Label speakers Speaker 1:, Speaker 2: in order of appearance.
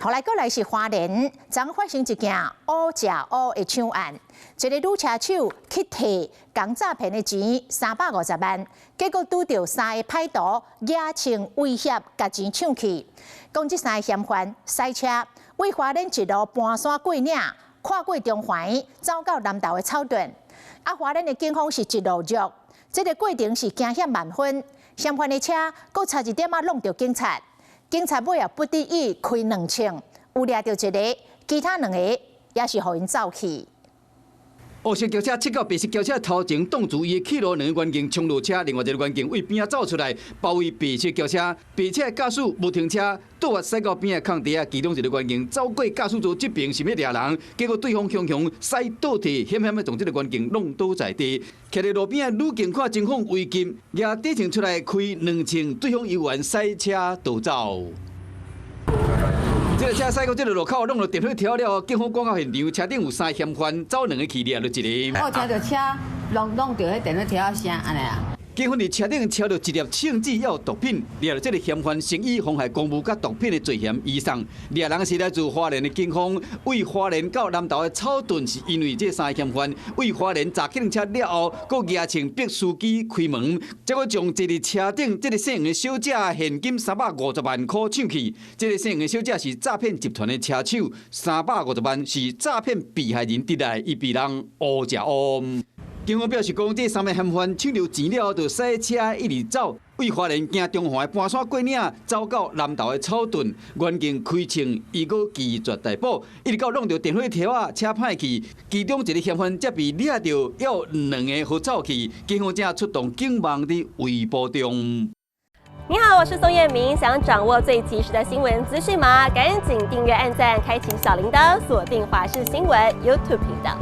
Speaker 1: 後來過來是花蓮，昨昏發生一件烏食烏的搶案，一個女車手去提共詐騙的錢350萬，結果拄著三个歹徒舉槍威脅，共錢搶去。講這三个嫌犯駛車對花蓮一路盤山過嶺，跨過中環，走到南投的草屯。啊，花蓮的警方是一路虐，這个過程是驚險萬分，嫌犯的車閣差一點仔挵著警察。警察尾後不得已開兩槍，有掠著一个，其他兩个也是予𪜶走去。
Speaker 2: 烏色轎車切到白色轎車頭前，擋住伊的去路，兩个員警衝落車，另外一个員警對邊仔走出來包圍白色轎車，白車駕駛無停車，倒滑駛到邊仔空地仔，其中一个員警走過駕駛座這邊想欲掠人，結果對方雄雄駛倒退，險險欲將這个員警弄倒在地。徛佇路邊的女警看情況危急，舉短槍出來開兩槍，對方猶原駛車逃走。這个車駛到這个路口，挵著電火柱了，警方趕到現場，車頂有三个嫌犯，走兩个去掠著一个。
Speaker 3: 我聽著車挵挵著彼電火柱聲按呢啊。
Speaker 2: 警方佇車頂抄著一粒槍支猶有毒品，掠著這个嫌犯，先以妨害公務佮毒品的罪嫌移送。掠人是來自花蓮的警方，對花蓮到南投的草屯，是因為這三个嫌犯對花蓮詐計程車了後，閣舉槍逼司機開門，才閣將坐佇車頂這个姓黃的小姐現金350萬塊搶去。這个姓黃的小姐是詐騙集團的車手，三百五十萬是詐騙被害人得來，伊被人烏食烏。警方表示講，這三个嫌犯搶著錢了後，就駛車一直走，對花蓮經中環的盤山過嶺，走到南投的草屯，員警開槍，伊閣拒絕逮捕，一直到挵著電火柱仔，車歹去，其中一个嫌犯才被掠著，猶有兩个予走去，警方正出動警網佇圍捕中。
Speaker 4: 你好，我是宋燕明，想掌握最及時的新聞資訊嗎？趕緊訂閱、按讚、開啟小鈴鐺，鎖定華視新聞 YouTube 頻道。